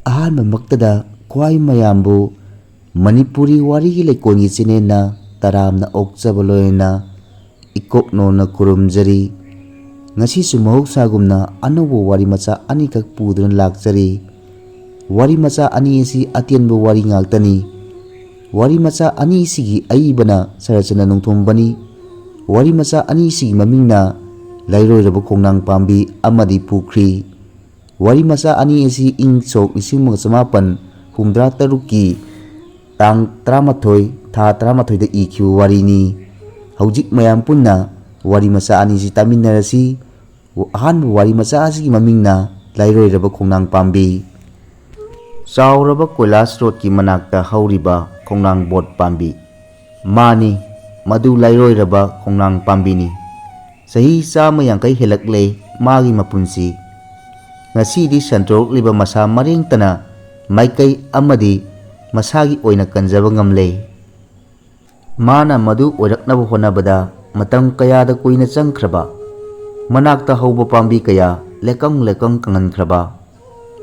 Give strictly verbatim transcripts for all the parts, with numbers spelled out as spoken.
ꯑꯍꯥꯟꯕꯃꯛꯇꯗ ꯈ꯭ꯋꯥꯏ ꯃꯌꯥꯝꯕꯨ ꯃꯅꯤꯄꯨꯔꯤ ꯋꯥꯔꯤꯒꯤ ꯂꯩꯀꯣꯜꯒꯤ ꯆꯦꯅꯦꯜꯅ ꯇꯔꯥꯝꯅ ꯑꯣꯛꯆꯕ ꯂꯣꯏꯅꯅ ꯏꯀꯣꯛꯅꯣꯅ ꯈꯨꯔꯨꯝꯖꯔꯤ꯫ ꯉꯁꯤꯁꯨ ꯃꯍꯧꯁꯥꯒꯨꯝꯅ ꯑꯅꯧꯕ ꯋꯥꯔꯤ ꯃꯆꯥ ꯑꯅꯤꯈꯛ ꯄꯨꯗꯨꯅ ꯂꯥꯛꯆꯔꯤ꯫ ꯋꯥꯔꯤ ꯃꯆꯥ ꯑꯅꯤ ꯑꯁꯤ ꯑꯇꯦꯟꯕ ꯋꯥꯔꯤ ꯉꯥꯛꯇꯅꯤ꯫ ꯋꯥꯔꯤ ꯃꯆꯥ ꯑꯅꯤꯁꯤꯒꯤ ꯑꯏꯕꯅ ꯁꯔꯠꯆꯟꯗ꯭ꯔ ꯅꯣꯡꯊꯣꯝꯕꯅꯤ꯫ ꯋꯥꯔꯤ ꯃꯆꯥ ꯑꯅꯤꯁꯤꯒꯤ ꯃꯃꯤꯡꯅ ꯂꯩꯔꯣꯏꯔꯕ ꯈꯣꯡꯅꯥꯡ ꯄꯥꯝꯕꯤ ꯑꯃꯗꯤ ꯄꯨꯈ꯭ꯔꯤ꯫ ꯋꯥꯔꯤ ꯃꯆꯥ ꯑꯅꯤ ꯑꯁꯤ ꯏꯪ ꯁꯣꯛ ꯂꯤꯁꯤꯡ ꯑꯃꯒ ꯆꯃꯥꯄꯟ ꯍꯨꯝꯗ꯭ꯔꯥ ꯇꯔꯨꯛꯀꯤ ꯇꯥꯡ ꯇꯔꯥꯃꯥꯊꯣꯏ, ꯊꯥ ꯇꯔꯥꯃꯥꯊꯣꯏꯗ ꯏꯈꯤꯕ ꯋꯥꯔꯤꯅꯤ꯫ ꯍꯧꯖꯤꯛ ꯃꯌꯥꯝ ꯄꯨꯟꯅ ꯋꯥꯔꯤ ꯃꯆꯥ ꯑꯅꯤꯁꯤ ꯇꯥꯃꯤꯟꯅꯔꯁꯤ꯫ ꯑꯍꯥꯟꯕ ꯋꯥꯔꯤ ꯃꯆꯥ ꯑꯁꯤꯒꯤ ꯃꯃꯤꯡꯅ ꯂꯩꯔꯣꯏꯔꯕ ꯈꯣꯡꯅꯥꯡ ꯄꯥꯝꯕꯤ꯫ ꯆꯥꯎꯔꯕ ꯀꯣꯏꯂꯥꯁ ꯔꯣꯗꯀꯤ ꯃꯅꯥꯛꯇ ꯍꯧꯔꯤꯕ ꯈꯣꯡꯅꯥꯡ ꯕꯣꯠ ꯄꯥꯝꯕꯤ꯫ ꯃꯥꯅꯤ, ꯃꯗꯨ ꯂꯩꯔꯣꯏꯔꯕ ꯈꯣꯡꯅꯥꯡ ꯄꯥꯝꯕꯤꯅꯤ꯫ ꯆꯍꯤ ꯆꯥꯝꯃ ꯌꯥꯡꯈꯩ ꯍꯦꯜꯂꯛꯂꯦ ꯃꯥꯒꯤ ꯃꯄꯨꯟꯁꯤ꯫ ꯉꯁꯤꯗꯤ ꯁꯟꯗꯣꯔꯛꯂꯤꯕ ꯃꯁꯥ ꯃꯔꯦꯡꯇꯅ ꯃꯥꯏꯀꯩ ꯑꯃꯗꯤ ꯃꯁꯥꯒꯤ ꯑꯣꯏꯅ ꯀꯟꯖꯕ ꯉꯝꯂꯦ꯫ ꯃꯥꯅ ꯃꯗꯨ ꯑꯣꯏꯔꯛꯅꯕ ꯍꯣꯠꯅꯕꯗ ꯃꯇꯝ ꯀꯌꯥꯗ ꯀꯨꯏꯅ ꯆꯪꯈ꯭ꯔꯕ, ꯃꯅꯥꯛꯇ ꯍꯧꯕ ꯄꯥꯝꯕꯤ ꯀꯌꯥ ꯂꯦꯀꯪ ꯂꯦꯀꯪ ꯀꯪꯍꯟꯈ꯭ꯔꯕ,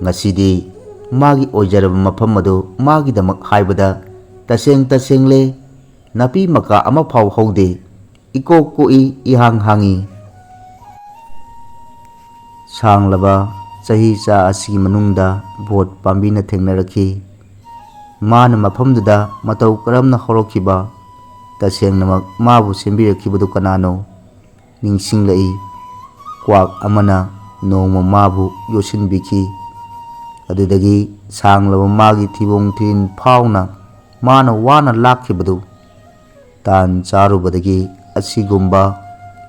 ꯉꯁꯤꯗꯤ ꯃꯥꯒꯤ ꯑꯣꯏꯖꯔꯕ ꯃꯐꯝ ꯑꯗꯨ ꯃꯥꯒꯤꯗꯃꯛ ꯍꯥꯏꯕꯗ ꯇꯁꯦꯡ ꯇꯁꯦꯡꯂꯦ꯫ ꯅꯥꯄꯤ ꯃꯀꯥ ꯑꯃꯐꯥꯎ ꯍꯧꯗꯦ꯫ ꯏꯀꯣꯛ ꯀꯣꯛꯏ, ꯏꯍꯥꯡ ꯍꯥꯡꯏ꯫ ꯁꯥꯡꯂꯕ ꯆꯍꯤ ꯆꯥ ꯑꯁꯤꯒꯤ ꯃꯅꯨꯡꯗ ꯕꯣꯠ ꯄꯥꯝꯕꯤꯅ ꯊꯦꯡꯅꯔꯛꯈꯤ꯫ ꯃꯥꯅ ꯃꯐꯝꯗꯨꯗ ꯃꯇꯧ ꯀꯔꯝꯅ ꯍꯧꯔꯛꯈꯤꯕ, ꯇꯁꯦꯡꯅꯃꯛ ꯃꯥꯕꯨ ꯁꯦꯝꯕꯤꯔꯛꯈꯤꯕꯗꯨ ꯀꯅꯥꯅꯣ? ꯅꯤꯡꯁꯤꯡꯂꯛꯏ꯫ ꯀ꯭ꯋꯥꯛ ꯑꯃꯅ ꯅꯣꯡꯃ ꯃꯥꯕꯨ ꯌꯣꯠꯁꯤꯟꯕꯤꯈꯤ꯫ ꯑꯗꯨꯗꯒꯤ ꯁꯥꯡꯂꯕ ꯃꯥꯒꯤ ꯊꯤꯕꯣꯡ ꯊꯤꯔꯤꯟ ꯐꯥꯎꯅ ꯃꯥꯅ ꯋꯥꯅ ꯂꯥꯛꯈꯤꯕꯗꯨ ꯇꯥꯟ ꯆꯥꯔꯨꯕꯗꯒꯤ ꯑꯁꯤꯒꯨꯝꯕ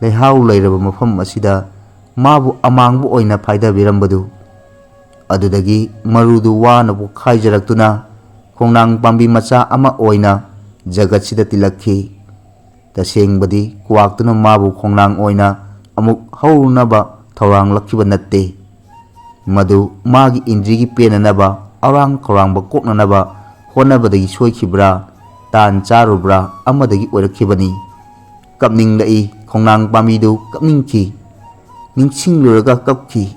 ꯂꯩꯍꯥꯎ ꯂꯩꯔꯕ ꯃꯐꯝ ꯑꯁꯤꯗ ꯃꯥꯕꯨ ꯑꯃꯥꯡꯕ ꯑꯣꯏꯅ ꯐꯥꯏꯗꯕꯤꯔꯝꯕꯗꯨ, ꯑꯗꯨꯗꯒꯤ ꯃꯔꯨꯗꯨ ꯋꯥꯅ ꯄꯣꯈꯥꯏꯖꯔꯛꯇꯨꯅ ꯈꯣꯡꯅꯥꯡ ꯄꯥꯝꯕꯤ ꯃꯆꯥ ꯑꯃ ꯑꯣꯏꯅ ꯖꯒꯠꯁꯤꯗ ꯇꯤꯜꯂꯛꯈꯤ꯫ ꯇꯁꯦꯡꯕꯗꯤ ꯀ꯭ꯋꯥꯛꯇꯨꯅ ꯃꯥꯕꯨ ꯈꯣꯡꯅꯥꯡ ꯑꯣꯏꯅ ꯑꯃꯨꯛ ꯍꯧꯔꯨꯅꯕ ꯊꯧꯔꯥꯡꯂꯛꯈꯤꯕ ꯅꯠꯇꯦ꯫ ꯃꯗꯨ ꯃꯥꯒꯤ ꯏꯟꯗ꯭ꯔꯤꯒꯤ ꯄꯦꯟꯅꯅꯕ, ꯑꯔꯥꯡ ꯈꯧꯔꯥꯡꯕ ꯀꯣꯛꯅꯅꯕ ꯍꯣꯠꯅꯕꯗꯒꯤ ꯁꯣꯏꯈꯤꯕ꯭ꯔꯥ, ꯇꯥꯟ ꯆꯥꯔꯨꯕ꯭ꯔꯥ ꯑꯃꯗꯒꯤ ꯑꯣꯏꯔꯛꯈꯤꯕꯅꯤ꯫ ꯀꯞꯅꯤꯡꯂꯛꯏ꯫ ꯈꯣꯡꯅꯥꯡ ꯄꯥꯝꯕꯤꯗꯨ ꯀꯞꯅꯤꯡꯈꯤ꯫ ꯅꯤꯡꯁꯤꯡꯂꯨꯔꯒ ꯀꯞꯈꯤ꯫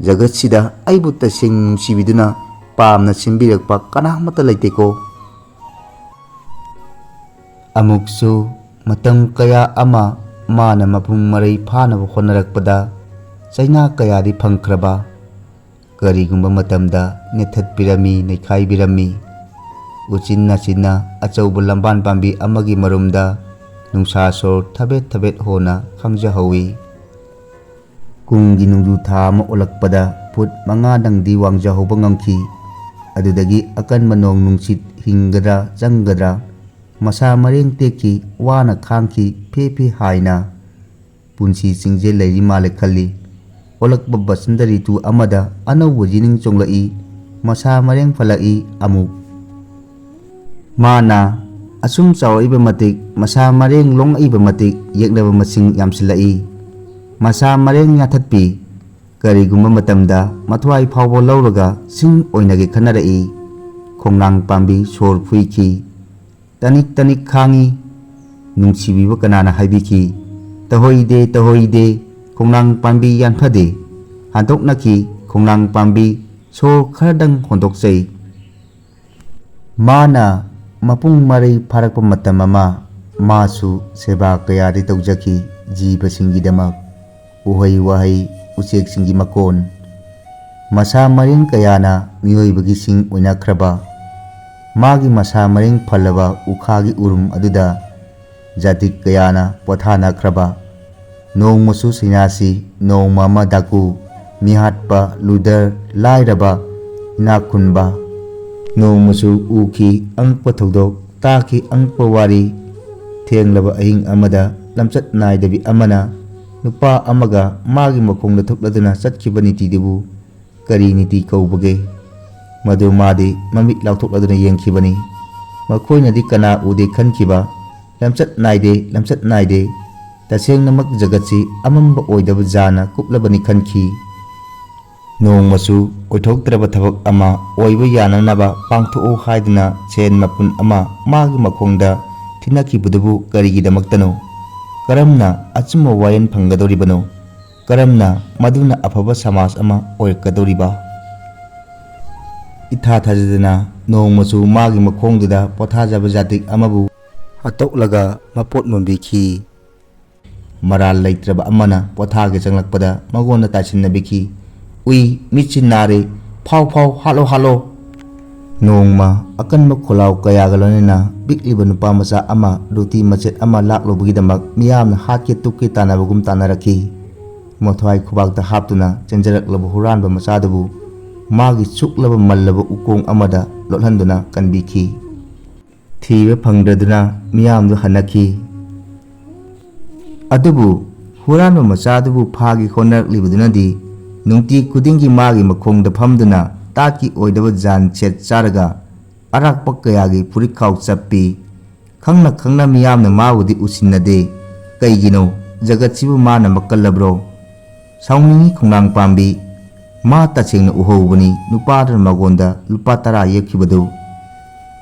ꯖꯒꯠꯁꯤꯗ ꯑꯩꯕꯨ ꯇꯁꯦꯡꯅ ꯅꯨꯡꯁꯤꯕꯤꯗꯨꯅ ꯄꯥꯝꯅ ꯁꯤꯟꯕꯤꯔꯛꯄ ꯀꯅꯥꯃꯠꯇ ꯂꯩꯇꯦꯀꯣ꯫ ꯑꯃꯨꯛꯁꯨ ꯃꯇꯝ ꯀꯌꯥ ꯑꯃ ꯃꯥꯅ ꯃꯄꯨꯡ ꯃꯔꯩ ꯐꯥꯅꯕ ꯍꯣꯠꯅꯔꯛꯄꯗ ꯆꯩꯅꯥ ꯀꯌꯥꯗꯤ ꯐꯪꯈ꯭ꯔꯕ, ꯀꯔꯤꯒꯨꯝꯕ ꯃꯇꯝꯗ ꯅꯦꯠꯊꯠꯄꯤꯔꯝꯃꯤ, ꯅꯩꯈꯥꯏꯕꯤꯔꯝꯃꯤ꯫ ꯎꯆꯤꯟ ꯅꯥꯆꯤꯟꯅ ꯑꯆꯧꯕ ꯂꯝꯕꯥꯟ ꯄꯥꯝꯕꯤ ꯑꯃꯒꯤ ꯃꯔꯨꯝꯗ ꯅꯨꯡꯁꯥ ꯁꯣꯔ ꯊꯕꯦꯠ ꯊꯕꯦꯠ ꯍꯣꯟꯅ ꯈꯥꯡꯖꯍꯧꯋꯤ꯫ ꯀꯨꯝꯒꯤ ꯅꯣꯡꯖꯨ ꯊꯥ ꯑꯃ ꯑꯣꯜꯂꯛꯄꯗ ꯐꯨꯠ ꯃꯉꯥꯗꯪꯗꯤ ꯋꯥꯡꯖꯍꯧꯕ ꯉꯝꯈꯤ꯫ ꯑꯗꯨꯗꯒꯤ ꯑꯀꯟꯕ ꯅꯣꯡ ꯅꯨꯡꯁꯤꯠ ꯍꯤꯡꯒꯗ꯭ꯔꯥ ꯆꯪꯒꯗ꯭ꯔꯥ, ꯃꯁꯥ ꯃꯔꯦꯡ ꯇꯦꯛꯈꯤ, ꯋꯥꯅ ꯈꯥꯡꯈꯤ, ꯐꯦ ꯐꯦ ꯍꯥꯏꯅ꯫ ꯄꯨꯟꯁꯤ ꯆꯤꯡꯖꯦꯜ ꯂꯩꯔꯤ ꯃꯥꯜꯂꯦ ꯈꯜꯂꯤ꯫ ꯑꯣꯜꯂꯛꯄ ꯕꯁꯟꯇ ꯔꯤꯇꯨ ꯑꯃꯗ ꯑꯅꯧꯕ ꯖꯤꯅꯤꯡ ꯆꯣꯡꯂꯛꯏ, ꯃꯁꯥ ꯃꯔꯦꯡ ꯐꯠꯂꯛꯏ ꯑꯃꯨꯛ꯫ ꯃꯥꯅ ꯑꯁꯨꯝ ꯆꯥꯎꯔꯛꯏꯕ ꯃꯇꯤꯛ, ꯃꯁꯥ ꯃꯔꯦꯡ ꯂꯣꯡꯉꯛꯏꯕ ꯃꯇꯤꯛ ꯌꯦꯛꯅꯕ ꯃꯁꯤꯡ ꯌꯥꯝꯁꯤꯜꯂꯛꯏ꯫ ꯃꯁꯥ ꯃꯔꯦꯡ ꯌꯥꯟꯊꯠꯄꯤ꯫ ꯀꯔꯤꯒꯨꯝꯕ ꯃꯇꯝꯗ ꯃꯊ꯭ꯋꯥꯏ ꯐꯥꯎꯕ ꯂꯧꯔꯒ ꯁꯤꯡ ꯑꯣꯏꯅꯒꯦ ꯈꯟꯅꯔꯛꯏ꯫ ꯈꯣꯡꯅꯥꯡ ꯄꯥꯝꯕꯤ ꯁꯣꯔ ꯐꯨꯏꯈꯤ꯫ ꯇꯅꯤꯛ ꯇꯅꯤꯛ ꯈꯥꯡꯉꯤ꯫ ꯅꯨꯡꯁꯤꯕꯤꯕ ꯀꯅꯥꯅ ꯍꯥꯏꯕꯤꯈꯤ? "ꯇꯧꯍꯩꯗꯦ, ꯇꯧꯍꯩꯗꯦ, ꯈꯣꯡꯅꯥꯡ ꯄꯥꯝꯕꯤ ꯌꯥꯟꯐꯗꯦ"? ꯍꯟꯗꯣꯛꯅꯈꯤ꯫ ꯈꯣꯡꯅꯥꯡ ꯄꯥꯝꯕꯤ ꯁꯣꯔ ꯈꯔꯗꯪ ꯍꯣꯟꯗꯣꯛꯆꯩ꯫ ꯃꯥꯅ ꯃꯄꯨꯡ ꯃꯔꯩ ꯐꯥꯔꯛꯄ ꯃꯇꯝ ꯑꯃ, ꯃꯥꯁꯨ ꯁꯦꯕꯥ ꯀꯌꯥꯗꯤ ꯇꯧꯖꯈꯤ ꯖꯤꯕꯁꯤꯡꯒꯤꯗꯃꯛ꯫ ꯎꯍꯩ ꯋꯥꯍꯩ, ꯎꯆꯦꯛꯁꯤꯡꯒꯤ ꯃꯀꯣꯟ꯫ ꯃꯁꯥ ꯃꯔꯦꯡ ꯀꯌꯥꯅ ꯃꯤꯑꯣꯏꯕꯒꯤ ꯁꯤꯡ ꯑꯣꯏꯅꯈ꯭ꯔꯕ, ꯃꯥꯒꯤ ꯃꯁꯥ ꯃꯔꯦꯡ ꯐꯜꯂꯕ ꯎꯈꯥꯒꯤ ꯎꯔꯨꯝ ꯑꯗꯨꯗ ꯖꯥꯇꯤꯛ ꯀꯌꯥꯅ ꯄꯣꯊꯥꯅꯈ꯭ꯔꯕ꯫ ꯅꯣꯡꯃꯁꯨ ꯁꯩꯅꯥꯁꯤ, ꯅꯣꯡꯃ ꯑꯃ ꯗꯥꯀꯨ, ꯃꯤꯍꯥꯠꯄ, ꯂꯨꯗꯔ, ꯂꯥꯏꯔꯕ, ꯏꯅꯥꯛ ꯈꯨꯟꯕ꯫ ꯅꯣꯡꯃꯁꯨ ꯎꯈꯤ ꯑꯉꯛꯄ ꯊꯧꯗꯣꯛ, ꯇꯥꯈꯤ ꯑꯉꯛꯄ ꯋꯥꯔꯤ꯫ ꯊꯦꯡꯂꯕ ꯑꯍꯤꯡ ꯑꯃꯗ ꯂꯝꯆꯠ ꯅꯥꯏꯗꯕꯤ ꯑꯃꯅ ꯅꯨꯄꯥ ꯑꯃꯒ ꯃꯥꯒꯤ ꯃꯈꯣꯡꯗ ꯊꯣꯛꯂꯗꯨꯅ ꯆꯠꯈꯤꯕ ꯅꯤꯇꯤꯗꯨꯕꯨ ꯀꯔꯤ ꯅꯤꯇꯤ ꯀꯧꯕꯒꯦ? ꯃꯗꯨ ꯃꯥꯗꯤ ꯃꯃꯤꯠ ꯂꯥꯎꯊꯣꯛꯂꯗꯨꯅ ꯌꯦꯡꯈꯤꯕꯅꯤ꯫ ꯃꯈꯣꯏꯅꯗꯤ ꯀꯅꯥ ꯎꯗꯦ ꯈꯟꯈꯤꯕ, ꯂꯝꯆꯠ ꯅꯥꯏꯗꯦ, ꯂꯝꯆꯠ ꯅꯥꯏꯗꯦ꯫ ꯇꯁꯦꯡꯅꯃꯛ ꯖꯒꯠꯁꯤ ꯑꯃꯝꯕ ꯑꯣꯏꯗꯕ ꯖꯥꯅ ꯀꯨꯞꯂꯕꯅꯤ ꯈꯟꯈꯤ꯫ ꯅꯣꯡꯃꯁꯨ ꯑꯣꯏꯊꯣꯛꯇ꯭ꯔꯕ ꯊꯕꯛ ꯑꯃ ꯑꯣꯏꯕ ꯌꯥꯅꯅꯕ ꯄꯥꯡꯊꯣꯛꯎ ꯍꯥꯏꯗꯨꯅ ꯁꯦꯟ ꯃꯄꯨꯟ ꯑꯃ ꯃꯥꯒꯤ ꯃꯈꯣꯡꯗ ꯊꯤꯟꯅꯈꯤꯕꯗꯨꯕꯨ ꯀꯔꯤꯒꯤꯗꯃꯛꯇꯅꯣ? ꯀꯔꯝꯅ ꯑꯆꯨꯝꯕ ꯋꯥꯌꯦꯜ ꯐꯪꯒꯗꯧꯔꯤꯕꯅꯣ? ꯀꯔꯝꯅ ꯃꯗꯨꯅ ꯑꯐꯕ ꯁꯃꯥꯖ ꯑꯃ ꯑꯣꯏꯔꯛꯀꯗꯧꯔꯤꯕ? ꯏꯊꯥ ꯊꯥꯖꯗꯅ ꯅꯣꯡꯃꯁꯨ ꯃꯥꯒꯤ ꯃꯈꯣꯡꯗꯨꯗ ꯄꯣꯊꯥꯖꯕ ꯖꯥꯇꯤꯛ ꯑꯃꯕꯨ ꯍꯥꯠꯇꯣꯛꯂꯒ ꯃꯄꯣꯠ ꯃꯨꯟꯕꯤꯈꯤ꯫ ꯃꯔꯥꯜ ꯂꯩꯇ꯭ꯔꯕ ꯑꯃꯅ ꯄꯣꯊꯥꯒꯦ ꯆꯪꯂꯛꯄꯗ ꯃꯉꯣꯟꯗ ꯇꯥꯏꯁꯤꯟꯅꯕꯤꯈꯤ꯫ "ꯎꯏ, ꯃꯤꯠꯁꯤ ꯅꯥꯔꯦ, ꯐꯥꯎ ꯐꯥꯎ, ꯍꯥꯠꯂꯣ ꯍꯥꯠꯂꯣ!" ꯅꯣꯡꯃ ꯑꯀꯟꯕ ꯈꯣꯜꯂꯥꯎ ꯀꯌꯥꯒ ꯂꯣꯏꯅꯅ ꯄꯤꯛꯂꯤꯕ ꯅꯨꯄꯥ ꯃꯆꯥ ꯑꯃ ꯔꯨꯇꯤ ꯃꯆꯦꯠ ꯑꯃ ꯂꯥꯛꯂꯨꯕꯒꯤꯗꯃꯛ ꯃꯤꯌꯥꯝꯅ ꯍꯥꯠꯀꯦ ꯇꯨꯞꯀꯦ ꯇꯥꯟꯅꯕꯒꯨꯝ ꯇꯥꯟꯅꯔꯛꯈꯤ꯫ ꯃꯊ꯭ꯋꯥꯏ ꯈꯨꯕꯥꯛꯇ ꯍꯥꯞꯇꯨꯅ ꯆꯦꯟꯖꯔꯛꯂꯕ ꯍꯨꯔꯥꯟꯕ ꯃꯆꯥꯗꯨꯕꯨ ꯃꯥꯒꯤ ꯆꯨꯛꯂꯕ ꯃꯜꯂꯕ ꯎꯀꯣꯡ ꯑꯃꯗ ꯂꯣꯠꯍꯟꯗꯨꯅ ꯀꯟꯕꯤꯈꯤ꯫ ꯊꯤꯕ ꯐꯪꯗ꯭ꯔꯗꯨꯅ ꯃꯤꯌꯥꯝꯗꯨ ꯍꯟꯅꯈꯤ꯫ ꯑꯗꯨꯕꯨ ꯍꯨꯔꯥꯟꯕ ꯃꯆꯥꯗꯨꯕꯨ ꯐꯥꯒꯦ ꯍꯣꯠꯅꯔꯛꯂꯤꯕꯗꯨꯅꯗꯤ ꯅꯨꯡꯇꯤ ꯈꯨꯗꯤꯡꯒꯤ ꯃꯥꯒꯤ ꯃꯈꯣꯡꯗ ꯐꯝꯗꯨꯅ ꯇꯥꯠꯀꯤ ꯑꯣꯏꯗꯕ ꯖꯥꯟ ꯁꯦꯠ ꯆꯥꯔꯒ ꯑꯔꯥꯛꯄ ꯀꯌꯥꯒꯤ ꯐꯨꯔꯤꯠꯈꯥꯎ ꯆꯞꯄꯤ꯫ ꯈꯪꯅ ꯈꯪꯅ ꯃꯤꯌꯥꯝꯅ ꯃꯥꯕꯨꯗꯤ ꯎꯁꯤꯟꯅꯗꯦ꯫ ꯀꯩꯒꯤꯅꯣ? ꯖꯒꯠꯁꯤꯕꯨ ꯃꯥꯅ ꯃꯀꯜꯂꯕ꯭ꯔꯣ? ꯁꯥꯎꯅꯤꯡꯉꯤ ꯈꯣꯡꯅꯥꯡ ꯄꯥꯝꯕꯤ꯫ ꯃꯥ ꯇꯁꯦꯡꯅ ꯎꯍꯧꯕꯅꯤ ꯅꯨꯄꯥꯗꯨꯅ ꯃꯉꯣꯟꯗ ꯂꯨꯄꯥ ꯇꯔꯥ ꯌꯦꯞꯈꯤꯕꯗꯨ꯫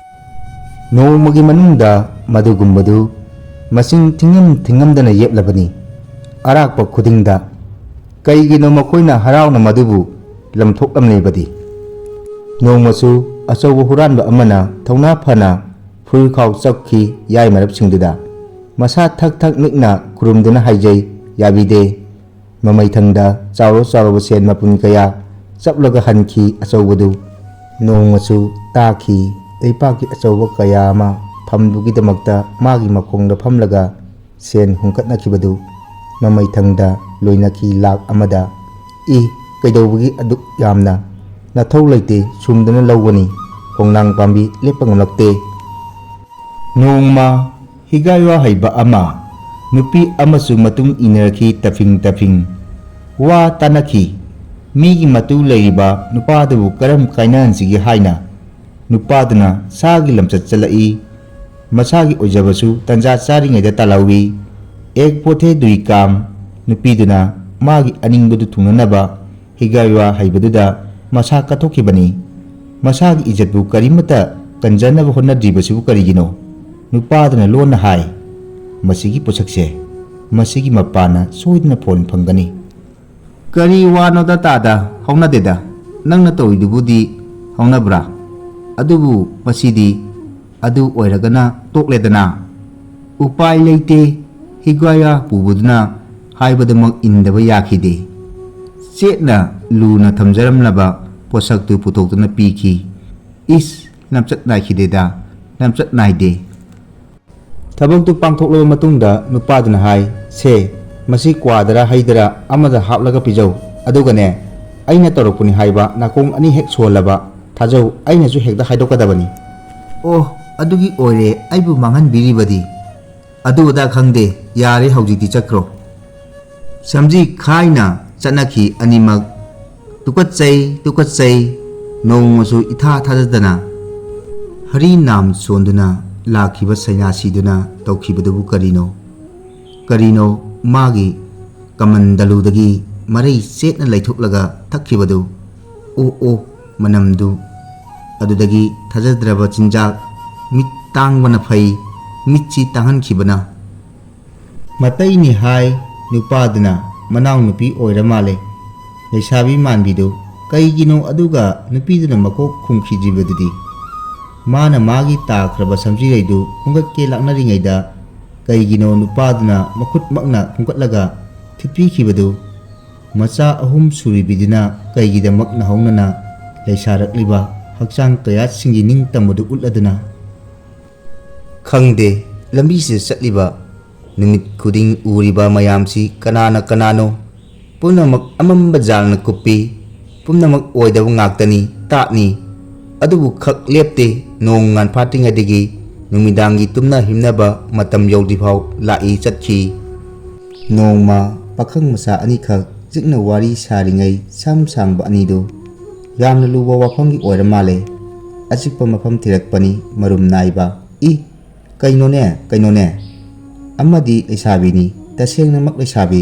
ꯅꯣꯡꯃꯒꯤ ꯃꯅꯨꯡꯗ ꯃꯗꯨꯒꯨꯝꯕꯗꯨ ꯃꯁꯤꯡ ꯊꯤꯉꯝ ꯊꯤꯉꯝꯗꯅ ꯌꯦꯞꯂꯕꯅꯤ꯫ ꯑꯔꯥꯛꯄ ꯈꯨꯗꯤꯡꯗ꯫ ꯀꯩꯒꯤꯅꯣ ꯃꯈꯣꯏꯅ ꯍꯔꯥꯎꯅ ꯃꯗꯨꯕꯨ ꯂꯪꯊꯣꯛꯂꯝꯂꯤꯕꯗꯤ? ꯅꯣꯡꯃꯁꯨ ꯑꯆꯧꯕ ꯍꯨꯔꯥꯟꯕ ꯑꯃꯅ ꯊꯧꯅꯥ ꯐꯅ ꯐꯨꯔꯤꯈꯥꯎ ꯆꯞꯈꯤ ꯌꯥꯏ ꯃꯔꯞꯁꯤꯡꯗꯨꯗ꯫ ꯃꯁꯥ ꯊꯛ ꯊꯛ ꯅꯤꯛꯅ ꯈꯨꯔꯨꯝꯗꯨꯅ ꯍꯥꯏꯖꯩ, ꯌꯥꯕꯤꯗꯦ꯫ ꯃꯃꯩꯊꯪꯗ ꯆꯥꯎꯔ ꯆꯥꯎꯔꯕ ꯁꯦꯟ ꯃꯄꯨꯟ ꯀꯌꯥ ꯆꯞꯂꯒ ꯍꯟꯈꯤ ꯑꯆꯧꯕꯗꯨ꯫ ꯅꯣꯡꯃꯁꯨ ꯇꯥꯈꯤ ꯂꯩꯄꯥꯛꯀꯤ ꯑꯆꯧꯕ ꯀꯌꯥ ꯑꯃ ꯐꯝꯗꯨꯒꯤꯗꯃꯛꯇ ꯃꯥꯒꯤ ꯃꯈꯣꯡꯗ ꯐꯝꯂꯒ ꯁꯦꯟ ꯍꯨꯟꯀꯠꯅꯈꯤꯕꯗꯨ꯫ ꯃꯃꯩꯊꯪꯗ ꯂꯣꯏꯅꯈꯤ ꯂꯥꯛ ꯑꯃꯗ꯫ ꯏ, ꯀꯩꯗꯧꯕꯒꯤ ꯑꯗꯨꯛ ꯌꯥꯝꯅ? ꯅꯊꯧ ꯂꯩꯇꯦ, ꯁꯨꯝꯗꯅ ꯂꯧꯒꯅꯤ꯫ ꯈꯣꯡꯅꯥꯡ ꯄꯥꯝꯕꯤ ꯂꯦꯞꯄ ꯉꯝꯂꯛꯇꯦ꯫ ꯅꯣꯡꯃ ꯍꯤꯒꯥꯏꯋꯥ ꯍꯩꯕ ꯑꯃ ꯅꯨꯄꯤ ꯑꯃꯁꯨ ꯃꯇꯨꯡ ꯏꯟꯅꯔꯛꯈꯤ ꯇꯐꯤꯡ ꯇꯐꯤꯡ꯫ ꯋꯥ ꯇꯥꯅꯈꯤ꯫ ꯃꯤꯒꯤ ꯃꯇꯨ ꯂꯩꯔꯤꯕ ꯅꯨꯄꯥꯗꯨꯕꯨ ꯀꯔꯝ ꯀꯥꯏꯅꯍꯟꯁꯤꯒꯦ ꯍꯥꯏꯅ ꯅꯨꯄꯥꯗꯨꯅ ꯁꯥꯒꯤ ꯂꯝꯆꯠ ꯆꯠꯂꯛꯏ꯫ ꯃꯁꯥꯒꯤ ꯑꯣꯏꯖꯕꯁꯨ ꯇꯟꯖꯥ ꯆꯥꯔꯤꯉꯩꯗ ꯇꯥꯜꯍꯧꯏ꯫ ꯑꯦꯛ ꯄꯣꯊꯦ ꯗꯨꯏ ꯀꯥꯝ꯫ ꯅꯨꯄꯤꯗꯨꯅ ꯃꯥꯒꯤ ꯑꯅꯤꯡꯕꯗꯨ ꯊꯨꯡꯅꯅꯕ ꯍꯤꯒꯥꯏꯋꯥ ꯍꯩꯕꯗꯨꯗ ꯃꯁꯥ ꯀꯠꯊꯣꯛꯈꯤꯕꯅꯤ꯫ ꯃꯁꯥꯒꯤ ꯏꯖꯠꯄꯨ ꯀꯔꯤꯃꯠꯇ ꯀꯟꯖꯅꯕ ꯍꯣꯠꯅꯗ꯭ꯔꯤꯕꯁꯤꯕꯨ ꯀꯔꯤꯒꯤꯅꯣ? ꯅꯨꯄꯥꯗꯨꯅ ꯂꯣꯟꯅ ꯍꯥꯏ, "ꯃꯁꯤꯒꯤ ꯄꯣꯠꯁꯛꯁꯦ, ꯃꯁꯤꯒꯤ ꯃꯄꯥꯅ ꯁꯣꯏꯗꯅ ꯐꯣꯟ ꯐꯪꯒꯅꯤ"꯫ "ꯀꯔꯤ ꯋꯥꯅꯣꯗ ꯇꯥꯗ? ꯍꯧꯅꯗꯦꯗ꯫ ꯅꯪꯅ ꯇꯧꯔꯤꯗꯨꯕꯨꯗꯤ ꯍꯧꯅꯕ꯭ꯔꯥ? ꯑꯗꯨꯕꯨ ꯃꯁꯤꯗꯤ ꯑꯗꯨ ꯑꯣꯏꯔꯒꯅ ꯇꯣꯛꯂꯦꯗꯅ꯫ ꯎꯄꯥꯏ ꯂꯩꯇꯦ, ꯍꯤꯒꯥꯌꯥ ꯄꯨꯕꯗꯨꯅ ꯍꯥꯏꯕꯗꯃꯛ ꯏꯟꯗꯕ ꯌꯥꯈꯤꯗꯦ꯫ ꯆꯦꯠꯅ ꯂꯨꯅ ꯊꯝꯖꯔꯝꯂꯕ ꯄꯣꯠꯁꯛꯇꯨ ꯄꯨꯊꯣꯛꯇꯨꯅ ꯄꯤꯈꯤ꯫ ꯏꯁ, ꯂꯝꯆꯠ ꯅꯥꯏꯈꯤꯗꯦꯗ, ꯂꯝꯆꯠ ꯅꯥꯏꯗꯦ꯫ ꯊꯕꯛꯇꯨ ꯄꯥꯡꯊꯣꯛꯂꯕ ꯃꯇꯨꯡꯗ ꯅꯨꯄꯥꯗꯨꯅ ꯍꯥꯏ, "ꯁꯦ, ꯃꯁꯤ ꯀ꯭ꯋꯥꯗꯔ ꯍꯩꯗꯔ ꯑꯃꯗ ꯍꯥꯞꯂꯒ ꯄꯤꯖꯧ꯫ ꯑꯗꯨꯒꯅꯦ, ꯑꯩꯅ ꯇꯧꯔꯛꯄꯅꯤ ꯍꯥꯏꯕ ꯅꯥꯀꯣꯡ ꯑꯅꯤ ꯍꯦꯛ ꯁꯣꯜꯂꯕ ꯊꯥꯖꯧ, ꯑꯩꯅꯁꯨ ꯍꯦꯛꯇ ꯍꯥꯏꯗꯣꯛꯀꯗꯕꯅꯤ꯫" "ꯑꯣ, ꯑꯗꯨꯒꯤ ꯑꯣꯏꯔꯦ ꯑꯩꯕꯨ ꯃꯥꯡꯍꯟꯕꯤꯔꯤꯕꯗꯤ꯫ ꯑꯗꯨ ꯑꯗꯥ ꯈꯪꯗꯦ, ꯌꯥꯔꯦ, ꯍꯧꯖꯤꯛꯇꯤ ꯆꯠꯈ꯭ꯔꯣ꯫" ꯁꯝꯖꯤ ꯈꯥꯏꯅ ꯆꯠꯅꯈꯤ ꯑꯅꯤꯃꯛ꯫ "ꯇꯨꯀꯠꯆꯩ, ꯇꯨꯀꯠꯆꯩ", ꯅꯣꯡꯃꯁꯨ ꯏꯊꯥ ꯊꯥꯖꯗꯅ ꯍꯔꯤ ꯅꯥꯝ ꯁꯣꯟꯗꯨꯅ ꯂꯥꯛꯈꯤꯕ ꯁꯟꯌꯥꯁꯤꯗꯨꯅ ꯇꯧꯈꯤꯕꯗꯨꯕꯨ ꯀꯔꯤꯅꯣ? ꯀꯔꯤꯅꯣ ꯃꯥꯒꯤ ꯀꯃꯟꯗꯂꯨꯗꯒꯤ ꯃꯔꯩ ꯆꯦꯠꯅ ꯂꯩꯊꯣꯛꯂꯒ ꯊꯛꯈꯤꯕꯗꯨ? ꯑꯣ, ꯑꯣ, ꯃꯅꯝꯗꯨ! ꯑꯗꯨꯗꯒꯤ ꯊꯥꯖꯗ꯭ꯔꯕ ꯆꯤꯟꯖꯥꯛ, ꯃꯤꯠ ꯇꯥꯡꯕꯅ ꯐꯩ, ꯃꯤꯠꯁꯤ ꯇꯥꯡꯍꯟꯈꯤꯕꯅ꯫ ꯃꯇꯩꯅꯤ ꯍꯥꯏ ꯅꯨꯄꯥꯗꯨꯅ ꯃꯅꯥꯎꯅꯨꯄꯤ ꯑꯣꯏꯔ ꯃꯥꯜꯂꯦ꯫ ꯂꯩꯁꯥꯕꯤ ꯃꯥꯟꯕꯤꯗꯨ ꯀꯩꯒꯤꯅꯣ ꯑꯗꯨꯒ ꯅꯨꯄꯤꯗꯨꯅ ꯃꯀꯣꯛ ꯈꯨꯝꯈꯤꯗ꯭ꯔꯤꯕꯗꯨꯗꯤ? ꯃꯥꯅ ꯃꯥꯒꯤ ꯇꯥꯈ꯭ꯔꯕ ꯁꯝꯖꯤꯔꯩꯗꯨ ꯈꯨꯝꯒꯠꯀꯦ ꯂꯥꯛꯅꯔꯤꯉꯩꯗ ꯀꯩꯒꯤꯅꯣ ꯅꯨꯄꯥꯗꯨꯅ ꯃꯈꯨꯠꯃꯛꯅ ꯈꯨꯝꯒꯠꯂꯒ ꯊꯤꯠꯄꯤꯈꯤꯕꯗꯨ? ꯃꯆꯥ ꯑꯍꯨꯝ ꯁꯨꯔꯤꯕꯤꯗꯨꯅ ꯀꯩꯒꯤꯗꯃꯛ ꯅꯧꯍꯧꯅꯅ ꯂꯩꯁꯥꯔꯛꯂꯤꯕ ꯍꯛꯆꯥꯡ ꯀꯌꯥꯠꯁꯤꯡꯒꯤ ꯅꯤꯡꯇꯝꯕꯗꯨ ꯎꯠꯂꯗꯨꯅ? ꯈꯪꯗꯦ, ꯂꯝꯕꯤꯁꯤꯗ ꯆꯠꯂꯤꯕ, ꯅꯨꯃꯤꯠ ꯈꯨꯗꯤꯡ ꯎꯔꯤꯕ ꯃꯌꯥꯝꯁꯤ ꯀꯅꯥꯅ ꯀꯅꯥꯅꯣ? ꯄꯨꯝꯅꯃꯛ ꯑꯃꯝꯕ ꯖꯥꯜꯅ ꯀꯨꯞꯄꯤ꯫ ꯄꯨꯝꯅꯃꯛ ꯑꯣꯏꯗꯕ ꯉꯥꯛꯇꯅꯤ, ꯇꯥꯠꯅꯤ꯫ ꯑꯗꯨꯕꯨ ꯈꯛ ꯂꯦꯞꯇꯦ, ꯅꯣꯡ ꯉꯥꯟꯐꯥꯠꯇ꯭ꯔꯤꯉꯩꯗꯒꯤ ꯅꯨꯃꯤꯗꯥꯡꯒꯤ ꯇꯨꯝꯅ ꯍꯤꯞꯅꯕ ꯃꯇꯝ ꯌꯧꯗ꯭ꯔꯤꯐꯥꯎ ꯂꯥꯛꯏ ꯆꯠꯈꯤ꯫ ꯅꯣꯡꯃ ꯄꯥꯈꯪ ꯃꯆꯥ ꯑꯅꯤꯈꯛ ꯆꯤꯛꯅ ꯋꯥꯔꯤ ꯁꯥꯔꯤꯉꯩ ꯁꯝ ꯁꯥꯡꯕ ꯑꯅꯤꯗꯨ ꯌꯥꯝꯅ ꯂꯨꯕ ꯋꯥꯐꯝꯒꯤ ꯑꯣꯏꯔ ꯃꯥꯜꯂꯦ꯫ ꯑꯆꯤꯛꯄ ꯃꯐꯝ ꯊꯤꯔꯛꯄꯅꯤ ꯃꯔꯨꯝ ꯅꯥꯏꯕ꯫ ꯏ! ꯀꯩꯅꯣꯅꯦ, ꯀꯩꯅꯣꯅꯦ? ꯑꯃꯗꯤ ꯂꯩꯁꯥꯕꯤꯅꯤ, ꯇꯁꯦꯡꯅꯃꯛ ꯂꯩꯁꯥꯕꯤ꯫